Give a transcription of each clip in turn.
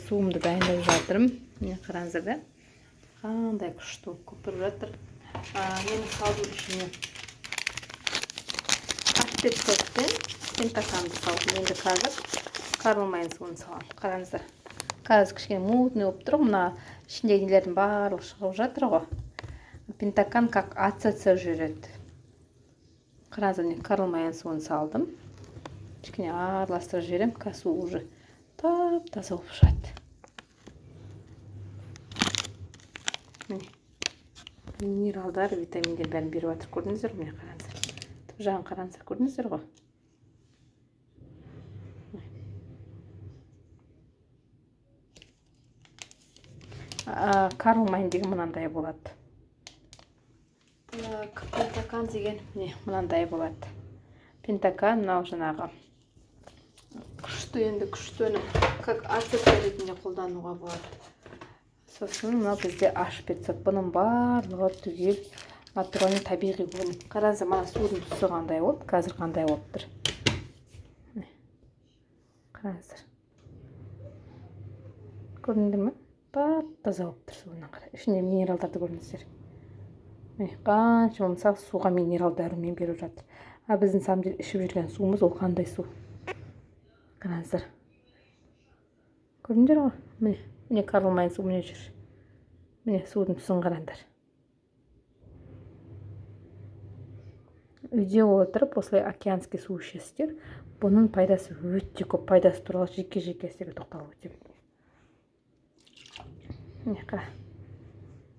Суымды дайындап жатырмын. Міне, қараңыздар да, қандай күшті болып көпіріп жатыр. Мен салдым ішіне H500 пен пентаканды салдым. Енді қазір Коралл суын саламын. Қараңыздар, қазір кішкене мутный болып тұр ғой, мына ішіндегі нелердің барлығы шығып жатыр ғой. Пентакан как АЦЦ жүреді. Қараңыздар, міне, Коралл суын салдым, кішкене араластырып жіберемін. Қазір су уже тап таза болып шығады. Міне, минералдар, витаминдер, бәрін беріп жатыр, көрдіңіздер ғой. Міне, қараңыздар, түп жағын қараңыздар, көрдіңіздер ғой. Коралл деген мынандай болады. Так, пентакан деген міне мынандай болады. Пентакан мынау жаңағы күшті, енді күшті өнім, как АЦЦ ретінде қолдануға болады. Сосын мынау бізде H500. Бұның барлығы түгел натуральный, табиғи өнім. Қараңыздар, мына судың түсі қандай болды, қазір қандай болып тұр. Міне, қараңыздар, көрдіңдер ме? Тап таза болып тұр суынан. Қара, ішінде минералдарды көрдіңіздер. Міне, қанша болмаса суға минерал дәрумен беріп жатыр. А біздің самом деле ішіп жүрген суымыз ол қандай су? Қараңыздар, көрдіңдер ғой. Міне, міне, Коралл су міне жүр. Міне, судың түсін қараңдар. Үйде отырып осылай океанский су ішесіздер. Бұның пайдасы өте көп. Пайдасы туралы жеке жеке сіздерге тоқталып өтемін. Міне, қара,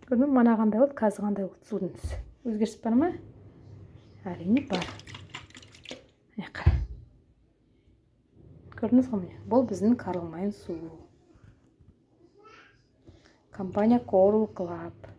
көрдің бе, мана қандай болды, қазір қандай болды? Судың түсі өзгеріс бар ма? Әрине, бар. Міне, қара, көрдіңіз ғой. Міне, бұл біздің Коралл суы, компания Coral Club.